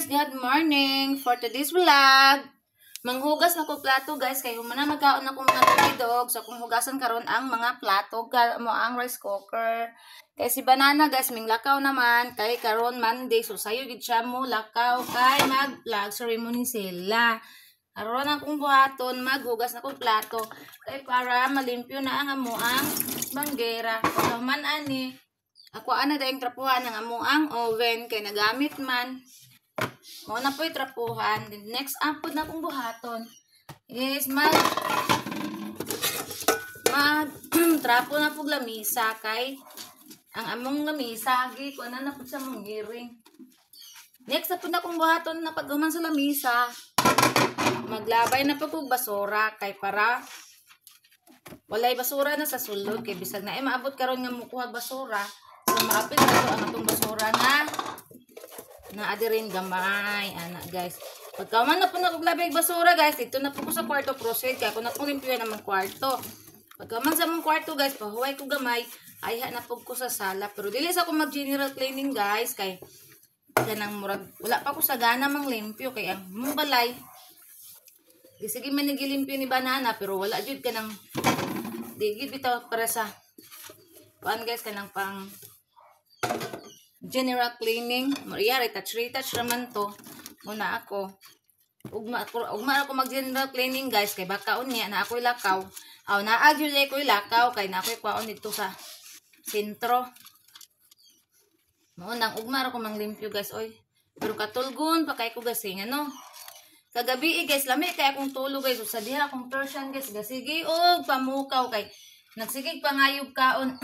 Guys! Good morning! For today's vlog, manghugas na ko plato, guys, kay human na magkaon na kong mga tubidog. So kung hugasan karon ang mga plato mo ang rice cooker. Kay si Banana, guys, minglakaw naman kay karon Monday. So sayo gid siya mo lakaw kay mag flag ceremony sila. Aron ang kong buhaton, maghugas na kong plato kay para malimpyo na ang amo ang banggera. Pagkahuman ani, ako ana dayong trapuhan ang amo ang oven kay nagamit man. Mao na po'y trapuhan. Then next apod na akong buhaton is mag mag trapo na pug lamisa kay ang among lamisa gi kuan na pud sa mong giring. Next na pud na akong buhaton na paghuman sa lamisa, maglabay na pud kog basura kay para walay basura na sa sulod kay bisag na ay maabot karon nga mukuha basura, so maapil na to ang atong basura na naa rin gamay ana, guys. Pagkaman na po na og basura, guys, dito na po ko sa kwarto proceed kay ako na pong limpyo na kwarto. Pagkaman sa mong kwarto, guys, pahuway ko gamay, ayha na po ko sa sala, pero dili sa ako mag general cleaning, guys, kay kanang murag wala pa ko sa gana mang limpyo kay ang mong balay di sige man nagilimpyo ni Banana, pero wala jud kanang di gid bitaw para sa kuan, guys, kanang pang general cleaning. Maria, retouch retouch raman to. Muna ako. Ugma ugma ako mag general cleaning, guys, kay baka unya na ako'y lakaw. Aw naa gyud ako'y lakaw kay na ako'y kwaon dito sa sentro. Mao nang ugma ra ko manglimpyo, guys, oy. Pero katulgon pa kay ko, guys, eh, ano. Kagabi eh, guys, lami kay akong tulog, guys. Sa diha akong Persian, guys, gasige og pamukaw kay nagsigig pangayog kaon.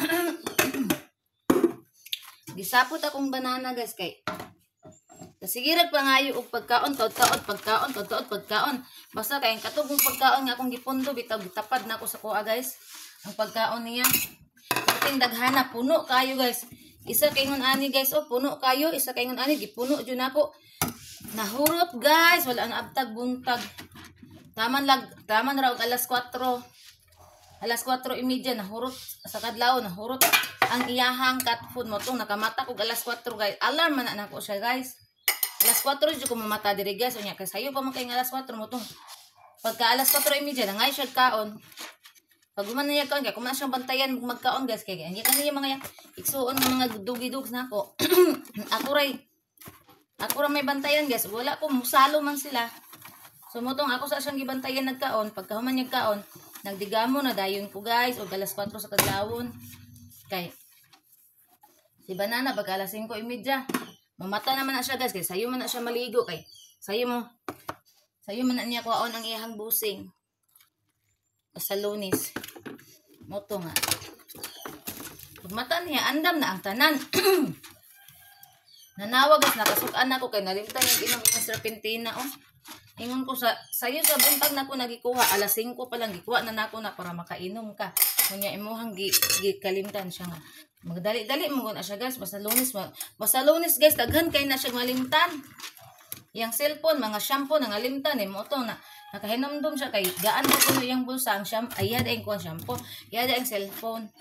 Gisapot akong Banana, guys, kay sige rag pangayo og pagkaon, taod-taod pagkaon, taod-taod pagkaon. Basta kay ang katugong pagkaon nga akong gipundo bitaw gitapad na ako sa kuha, guys. Ang pagkaon niya. Ating daghana, puno kayo, guys. Isa kay ngon ani, guys, oh, puno kayo, isa kay ngon ani gipuno jud nako. Nahurot, guys, wala na abtag buntag. Taman lag taman ra og alas 4. Alas 4:30 nahurot sa kadlaw, nahurot ang iyahang cat food mo tong nakamata kog alas 4, guys. Alarm man na nako siya, guys. Alas 4 jud ko mamata diri, guys. Unya kay sayo pa man kay nga alas 4 mo tong pagka alas 4:30 nangay siya kaon. Pag human na niya kaon kay kuman siyang bantayan magkaon, guys, kay ang kaniya mga igsuon nga mga dugi-dugs nako. Ako ra may bantayan, guys. Wala ko musalo man sila. So motong ako sa siyang gibantayan nagkaon, pagkahuman niya kaon, nagdigamo na dayon ko, guys, og alas 4 sa kadlawon. Kay si Banana pagka alas 5:30, mamata naman na siya, guys, kay sayo man na siya maligo kay sayo man na niya kuhaon ang iyahang busing. Sa Lunes. Moto nga. Pag mata niya, andam na ang tanan. Nanawag, guys, nakasukan ako kay nalimtan yung inom ng serpentina, oh. Ingon ko sa sayo sa buntag na ko nagikuha, alas 5 pa lang gikuha na nako na para makainom ka. Kunya imuhang gi, gi kalimtan siya nga. Magdali-dali mo na siya, guys, basta Lunes, basta Lunes, guys, daghan kay na siya malimtan. Yang cellphone, mga shampoo nangalimtan eh mo to na nakahinumdum siya kay gaan mo kuno iyang bulsa ang shampoo, ay yada ang kuan shampoo, yada ang cellphone.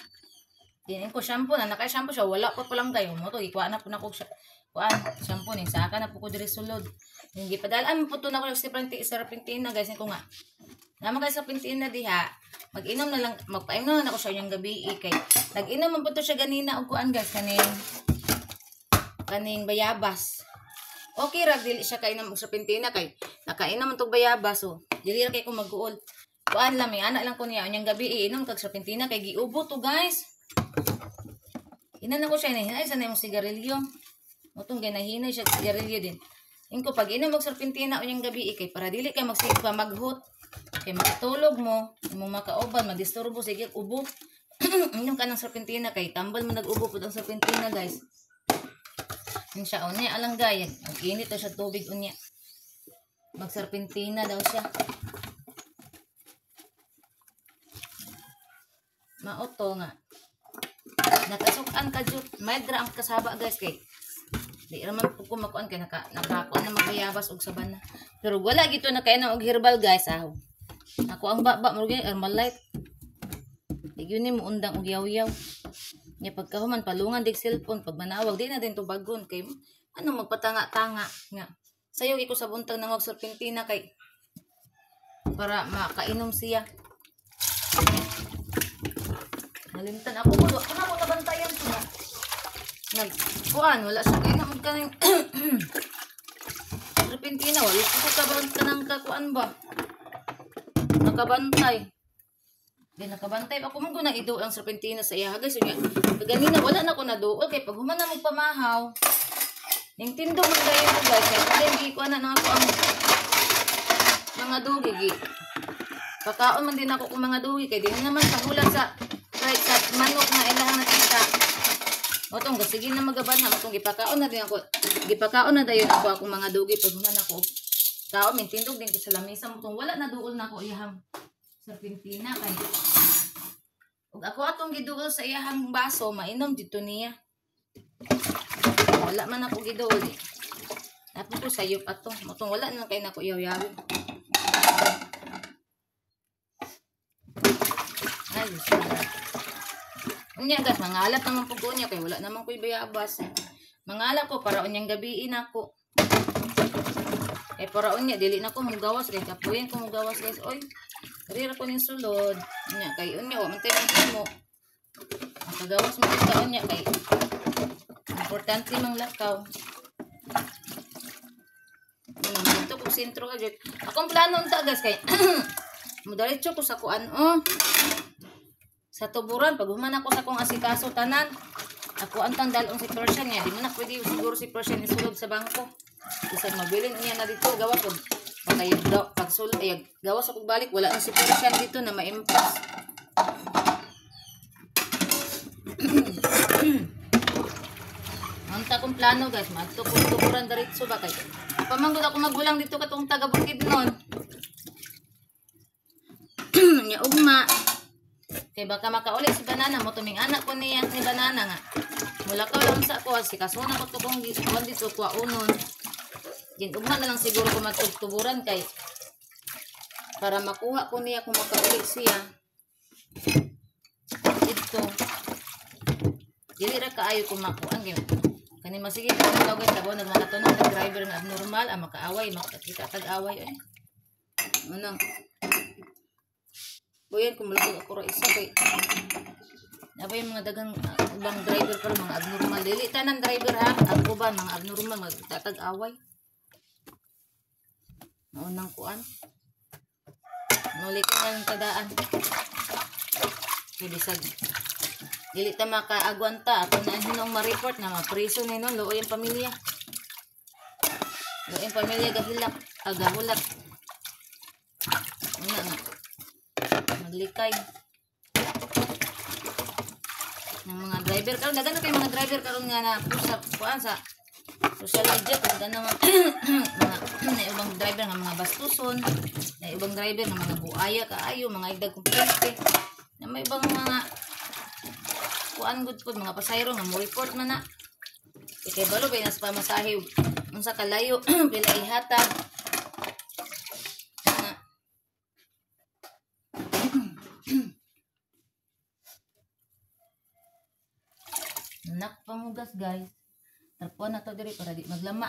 Din ko shampoo na naka shampoo siya, wala pa lang kayo mo to gikuha na po nako siya. Kuan shampoo ni saka na po ko diri sulod. Hindi padalaan po to na ko sa serpentina, guys, ko nga. Naman kay serpentina diha, mag-inom na lang, magpainom na ako siya yung gabi eh, kay nag-inom man po to siya ganina og kuan, guys, kaning kaning bayabas. Okay ra dili siya kainom og serpentina kay nakainom man tog bayabas, so dili ra kay ko mag-uol. Kuan lang may anak lang ko niya unyang gabi iinom kag serpentina kay giubo to, guys. Inan ako siya hinay sa na imong sigarilyo. Motong ganahinay siya sigarilyo din. Ingko pag inom og serpentina unyang gabi kay para dili kay magsige pa maghot. Kay makatulog mo, imong makauban, madisturbo sige ubo. Inom ka ng serpentina kay tambal man nag-ubo pud ang serpentina, guys. Yun siya, unya alang gaya. Ang init na siya tubig unya. Magserpentina daw siya. Mauto nga. Nakasukan ka jud. Mild ra ang kasaba, guys, kay di ra man po ko makuan kay nakakuan na magbayabas og sabana. Pero wala gito na kay na og herbal, guys, aw. Ako ang baba mo gyud Herbalife. Di gyud ni mo undang og yaw-yaw. Nya pagkahuman palungan dig cellphone pag manawag di na din tubagon kay ano magpatanga-tanga nga. Sayo ko sa buntag nangog serpentina kay para makainom siya. Nalimtan ako ko. Ako na nabantayan ko na. Nagkuan, wala siya kainom kaning serpentina. Wala ko kabaron kanang kakuan ba? Nakabantay. Di nakabantay ako man guna iduol ang serpentina sa iya guys. Unya ganina wala na ko naduol kay pag human na magpamahaw. Ning tindog man dayon ko guys. Kay then gikuan na ako ang mga dugi gi. Pakaon man din ako kung mga dugi kay di naman sahulat sa kahit sa manok na ilahang nakita. Motong sige na magaban na motong gipakaon na din ako. Gipakaon na dayon ako akong mga dugi pag human ako. Kaon min tindog din ko sa lamesa motong wala na duol na ako iyahang serpentina kay ug ako atong giduol sa iyahang baso mainom dito niya. Wala man ako giduol eh. Napon ko sayop ato motong wala na kay nako iyaw-yaw. Ay, unya guys, mangalap naman po ko unya kay wala naman ko'y bayabas. Mangalap ko para unyang gabiin ako. Eh para unya dili na ko mugawas kay kapuyan ko mugawas guys. Oy, rira ko ning sulod. Unya kay unya wa man tay mahimo. Makagawas mo sa unya kay importante mang lakaw. Dito ko sentro agad. Akong plano unta guys kay mudiretso ko sa kuan oh. Sa tuburan pag human ako sa akong asikaso tanan. Ako ang tandalong si Persian niya. Di man na pwede siguro si Persian isulod sa bangko. Isang mabilin niya na dito gawas pag pagsulod ay gawas ako balik wala na si Persian dito na maimpas. Unta akong plano guys, madto ko tuburan diretso ba kay pamanggod ako magulang dito katong taga Bukid nun. Nya ugma. Kay baka makauli si Banana mo tuming anak ko niya ni Banana nga. Mulakaw lang sa ako si kasuna ko to kong gisuwan dito kwa unon. Din ugma na lang siguro ko matugtuburan kay para makuha ko niya kung makauli siya. Dito. Dili ra kaayo kung makuan kay kani masige ko guys tabo nagmakatunog ng driver nga abnormal ang makaaway makakita tag-away eh. Ano? Buyan kung malakog ako ra isa kay nabay mga dagang ubang driver pero mga abnormal dili tanan driver ha ang uban mga abnormal magtatag-away. Maunang kuan. Nuli ko ng tadaan. Kay bisag dili ta makaagwanta ato na hinong ma-report na mapriso ni nun luoy ang pamilya. Luoy ang pamilya gahilak, agahulak. Una nga. Maglikay ng mga driver karon daghan na kay mga driver karon nga na sa kuan sa social media daghan na mga na ibang driver nga mga bastuson, na ibang driver nga mga buaya kaayo, mga igdag kumplente, na may ibang mga kuan gud pud mga pasayro nga mo report man na. Kay balo bay nas pamasahe unsa kalayo pila ihatag. Nakpangugas guys. Tarpuan na to diri para di maglama.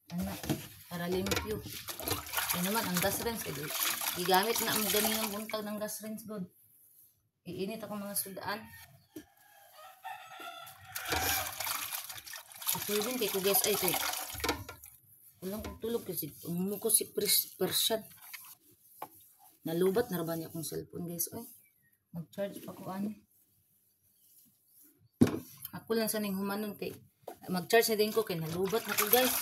Ana, para limpyo. Yan naman ang gas rinse kay gigamit na ang ganinang buntag ng gas rinse god. Iinit ako mga sudaan. Tulog kay ko guys ay kay. Kulang kog tulog kasi umuko si Persian. Nalubat na ra ba niya akong cellphone guys oy. Mag-charge pa ko ani. Ako lang sa ning humanon kay mag-charge na din ko kay nalubat na ko guys.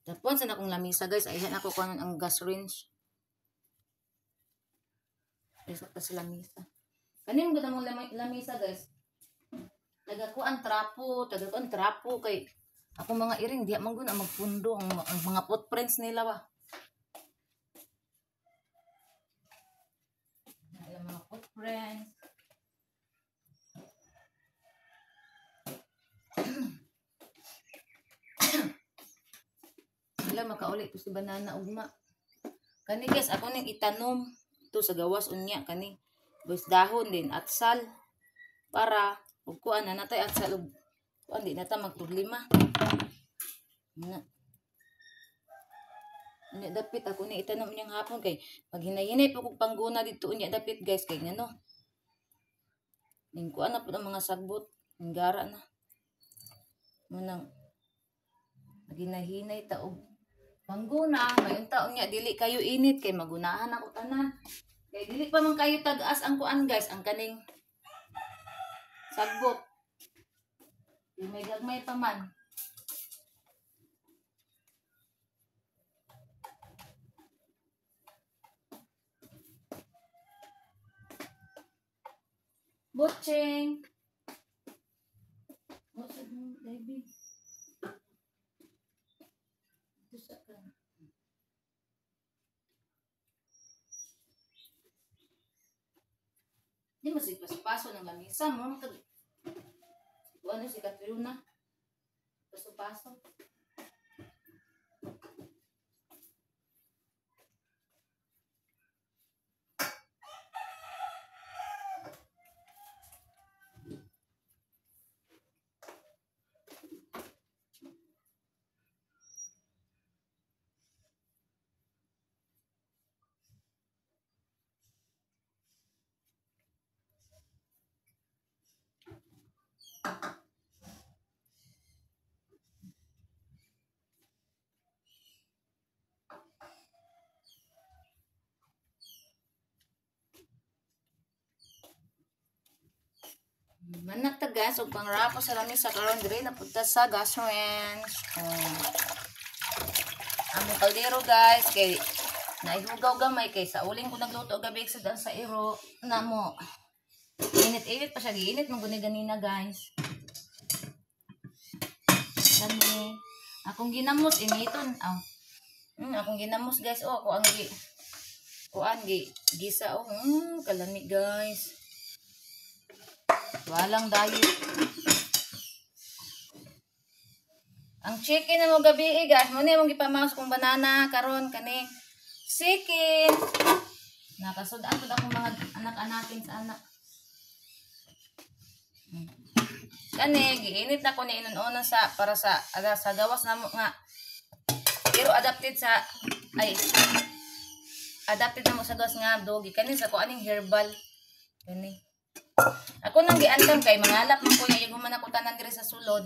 Tapon sa akong lamisa guys, ayhan ako kuan ang gas range. Isa pa sa lamisa. Kanin gud among lamisa guys. Taga kuan trapo kay ako mga iring diha man gud ang magpundo ang mga footprints nila ba. Alam mga footprints. Wala makauli to si Banana ugma. Kani guys, ako ning itanom to sa gawas unya kani. Bus dahon din atsal para ug kuan na natay atsal ug kuan di na ta magproblema. Na. Unya dapit ako ni itanom niyang hapon kay maghinay-hinay pa kog pangguna didto unya dapit guys kay ngano. Ning kuan na pud ang mga sagbot, ninggara na. Munang maghinay-hinay ta og pangguna, mayon taon niya dili kayo init kay magunahan ako tanan. Kay dili pa man kayo tag-as ang kuan guys, ang kaning sagbot. Di may gagmay pa man. Butching. What's it, baby? Ito sa kan. Di mo paso-paso ng lamisa mo. Ano si Katrina? Paso-paso. Manak ta guys, og pangrapo sa lamisa karon dire na punta sa gas range. Among kaldero guys kay naihugaw gamay kay sa uling ko nagluto gabi sa dan sa iro namo. Init-init pa siya, giinit man guni ganina guys. Kani akong ginamos initon. Oh. Akong ginamos guys, oh ako ang gi kuan gi gisa oh. Kalami guys. Walang diet. Ang chicken na mo gabi guys, mo ni among gipamaos kong banana karon kani. Chicken. Nakasud-an pud akong mga anak-anakin sa anak. Kani giinit na ko ni inon-onon sa para sa aga sa gawas namo nga. Pero adapted sa ay adapted na mo sa gawas nga dogi kani sa ko aning herbal kani. Ako nang giandam kay mangalap man ko niya yung human ako tanan diri sa sulod.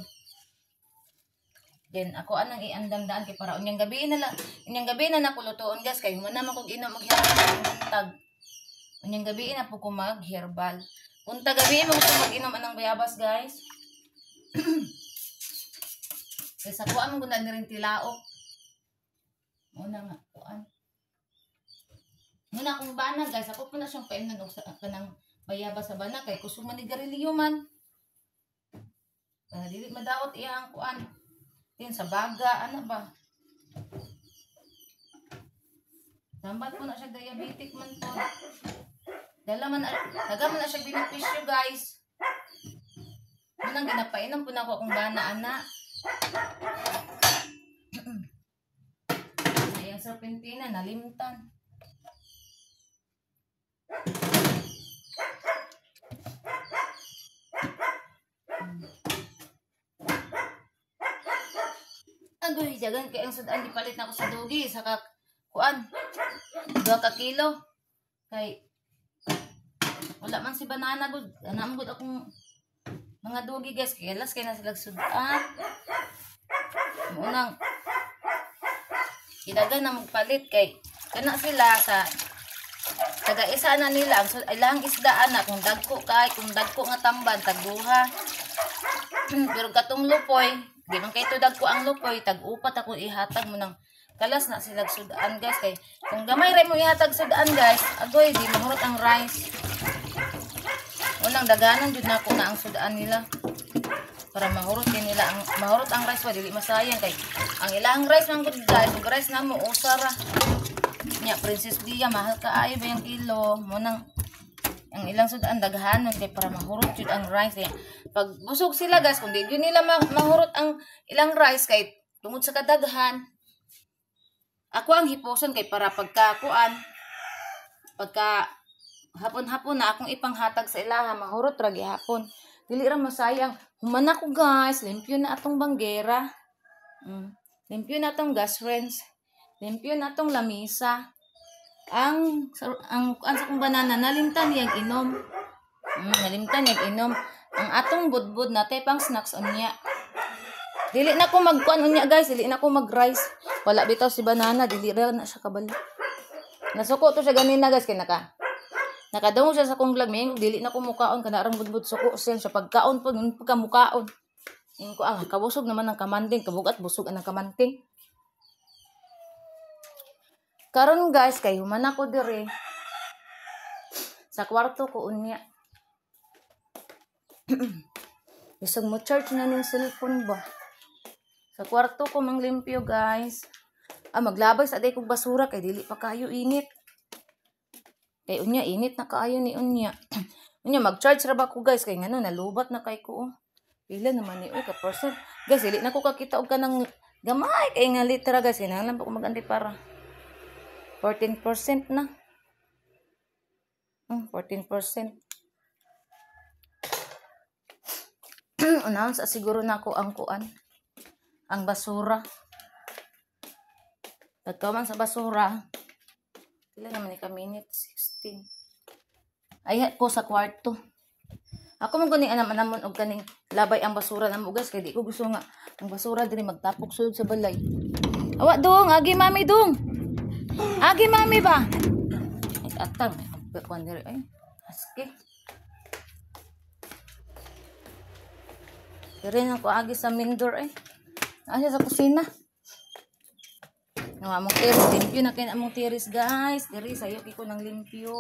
Then ako anang iandam daan kay para unyang gabi na lang, unyang gabi na nako lutoon guys kay human naman kog inom og herbal buntag. Unyang gabi na po ko mag herbal. Punta gabi mo gusto mag-inom anang bayabas guys. Kay sa kuan man gud na rin tilaok. Muna nga kuan. Muna akong bana guys, ako po na siyang paimnan og sa kanang bayabas sa bana kay kusog man ni garilyo man. Dili madaot iyang kuan. Din sa baga ana ba. Sambat po na siya diabetic man po. Dala man taga man na siya benepisyo guys. Munang ginapainom po na ako akong bana ana. Ayang serpentina nalimtan. Agoy, dagan kay ang sudan gipalit na ako sa dugi sa ka kuan. 2 ka kilo. Kay wala man si banana gud. Ana man gud akong mga dugi guys, kay alas kay na sila sudan. Munang idagan na magpalit kay kana sila sa taga isa na nila ang ilang isda ana kung dagko kay kung dagko nga tamban tag duha. Pero katong lupoy, di man kay dagko ang lupoy, tag-upat ako ihatag mo nang kalas na sila sudan guys kay kung gamay ra mo ihatag sudan guys, agoy di mahurot ang rice. Unang daganan jud nako na ang sudan nila para mahurot din nila ang mahurot ang rice pa dili masayang kay ang ilang rice man gud guys, ug rice namo usa ra. Nya Princess Bia mahal kaayo ba yung kilo mo nang ang ilang sudan daghanon kay para mahurot jud ang rice. Kaya pag busog sila guys, kung di jud nila mahurot ang ilang rice kay tungod sa kadaghan, Ako ang hipuson kay para pagka kuan, pagka hapon-hapon na akong ipanghatag sa ilaha, mahurot ra gihapon. Dili ra masayang. Human ako guys, limpyo na atong banggera. Limpyo na atong gas range. Limpyo na atong lamisa. Ang ang sa kong banana nalimtan niyang inom. Nalimtan niyang inom. Ang atong budbud na tay pang snacks unya. Dili na ko magkuan unya guys, dili na ko mag-rice. Wala bitaw si banana, dili ra na siya kabalo. Nasuko to siya ganina guys kay nakadungog siya sa akong vlog, may dili na ko mukaon kana arang budbud suko siya sa pagkaon pag pagkamukaon. Ingon ko kabusog naman ang kamanding, kabugat busog ang kamanting. Karon guys kay human ako diri sa kwarto ko unya. Bisag mo charge na ning cellphone ba. Sa kwarto ko manglimpyo guys. Maglabay sa day kog basura kay dili pa kayo init. Kay unya init na kaayo ni unya. Unya mag-charge ra ba ko guys kay ngano nalubat na kay ko. Oh. Pila naman ni ka percent. Guys dili na ko kakita og kanang gamay kay nga litra guys, kinahanglan pa ko mag-anti para 14% na. 14%. Unahon sa siguro na ako ang kuan, ang basura. Pagkaman sa basura, pila naman ni ka minutes? 16. Ay ko sa kwarto. Ako man gani anam-anamon og kaning labay ang basura namo guys kay di ko gusto nga ang basura diri magtapok sulod sa balay. Awa dong, agi mami dong. Agi mami ba? Ay atang kuan diri ay. Aski. Diri na ko agi sa main door ay. Naa siya sa kusina. Nga among tiris, limpyo na kay among tiris guys. Diri sayo kay ko nang limpyo.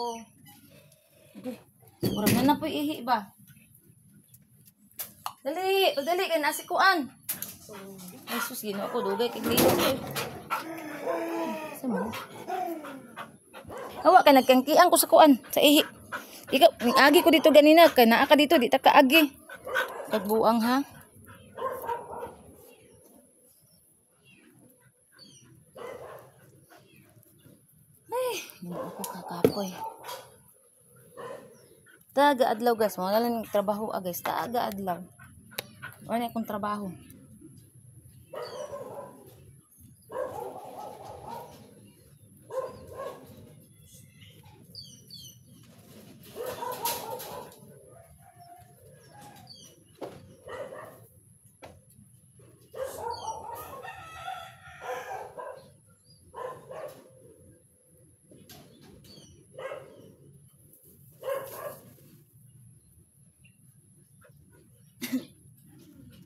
Okay. Murag na na po'y ihi ba? Dali, pagdali kay naa si kuan. Ay sus, Ginoo ko dugay kay liyo ko. Sa man? Awa kay nagkangkian ko sa kuan, sa ihi. Ikaw, ning agi ko dito ganina kay naa ka dito, di ta kaagi. Pagbuang ha. Ay, Ginoo ko kakapoy. Taga adlaw guys, wala lang trabaho guys, taga adlaw. Wala akong trabaho.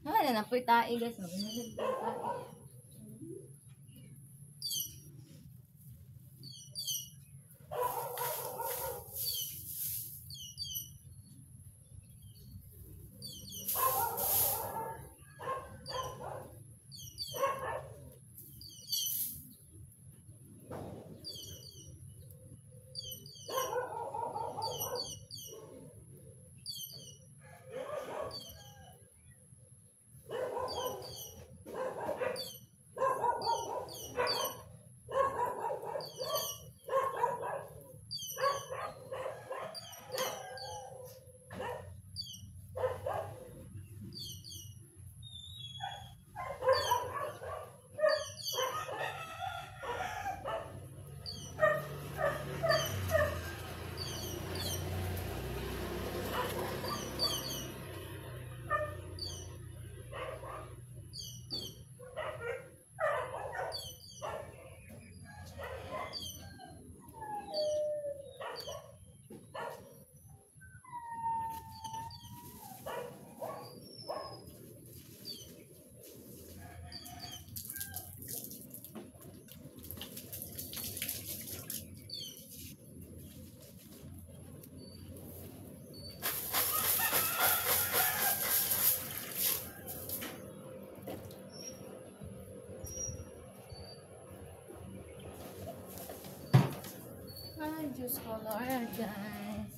Wala na po tae guys, magunod po tae. Ay, Diyos ko, Lord, guys.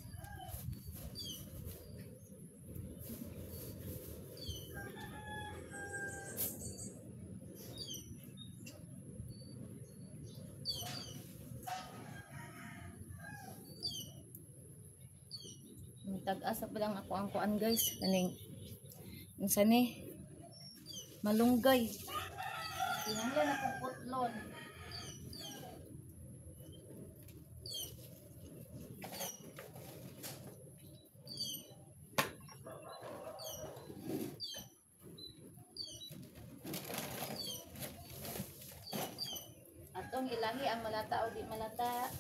Tag-asa pa lang ako ang kuan, guys. Kaning unsa ni? Malunggay. Kinahanglan akong putlon. Atong ilahi ang malata o di malata.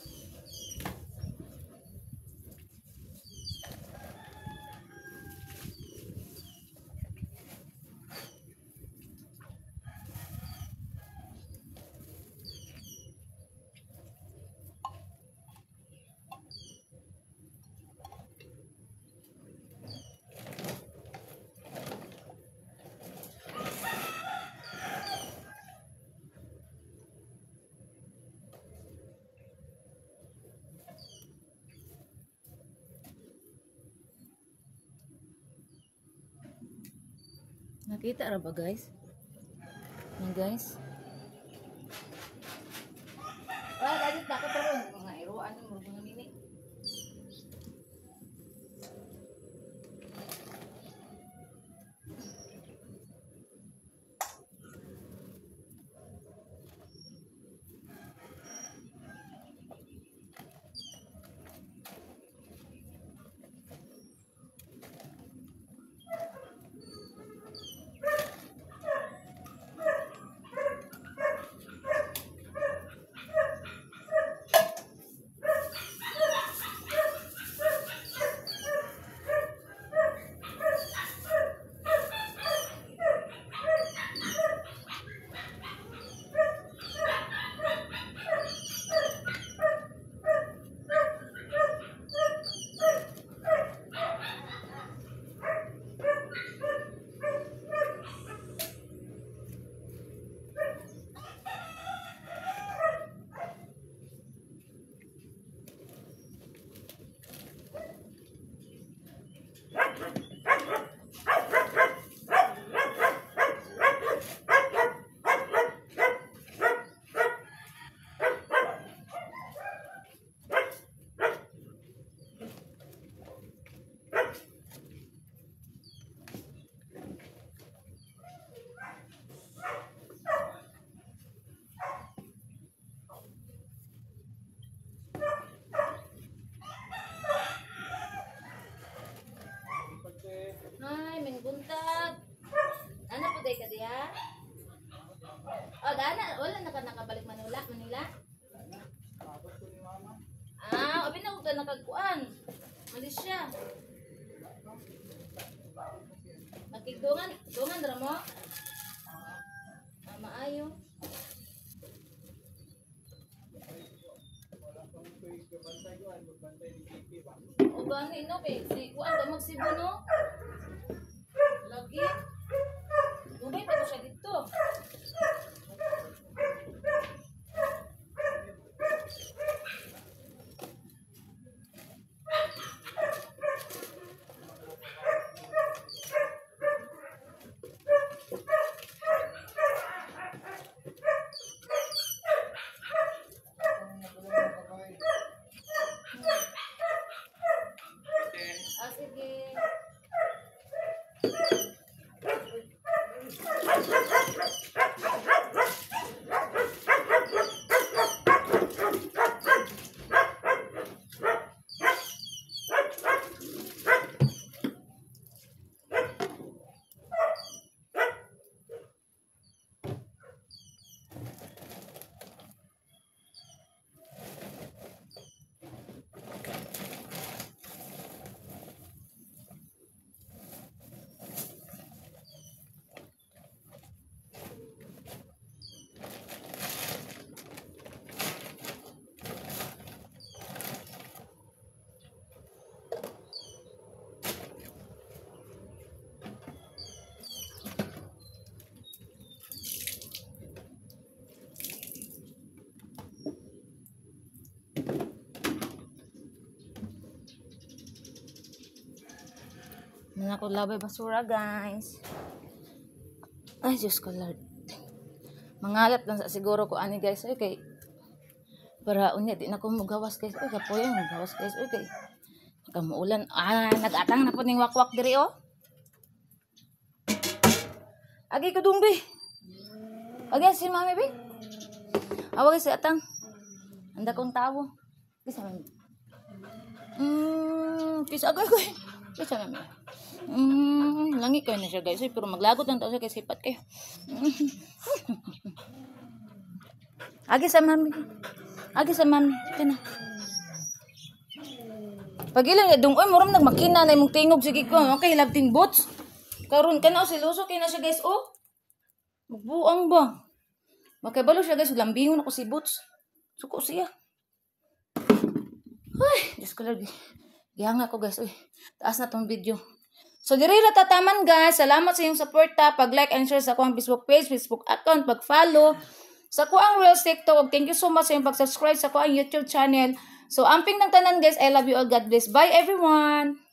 Nakita ra ba, guys? Yan, guys. Ah, dali ta ko taron mga iruan mo mga nini. Hi, maayong buntag. Ano po day ka diha? Oh, dana, wala na ka nakabalik Manila, Manila? Ah, abi na ko ka nakagkuan. Malaysia. Nakigdungan, dungan ra mo? Ah, maayo. O gani no kay si kuan ba magsibo no? Lagi. Dugay pa to siya dito. Ah, sige. Mga ko labay basura, guys. Ay, Diyos ko, Lord. Mangalap lang sa siguro ko ani, guys. Ay, kay para unya di na ko mugawas, guys. Ay, kapoy ang mugawas, guys. Ay, kay Baka muulan. Ah, nag-atang na po ning wakwak diri oh. Agi ko dung bi. Agi si mami bi. Awag si atang. Anda kong tawo. Kisa mami. Kisa agay ko. Kisa mami. Langi kayo na siya, guys. Uy, pero maglagot lang tao siya kay sipat kayo. Agi sa mami. Agi sa mami. Kana. Pag ilang dong, oy, muram nagmakina na imong tingog, sige ko. Okay, labting boots. Karon kana oh, siluso kay na siya, guys, oh. Magbuang ba? Makibalo siya, guys, lambingon ako si Boots. Suko siya. Ay, Diyos ko Lord. Gihanga ko, guys. Uy, taas na tong video. So, diri ra tataman, guys. Salamat sa inyong suporta, pag-like and share sa akong Facebook page, Facebook account, pag-follow sa akong Reels, TikTok. Thank you so much sa inyong pag-subscribe sa akong YouTube channel. So, amping ng tanan, guys. I love you all. God bless. Bye, everyone.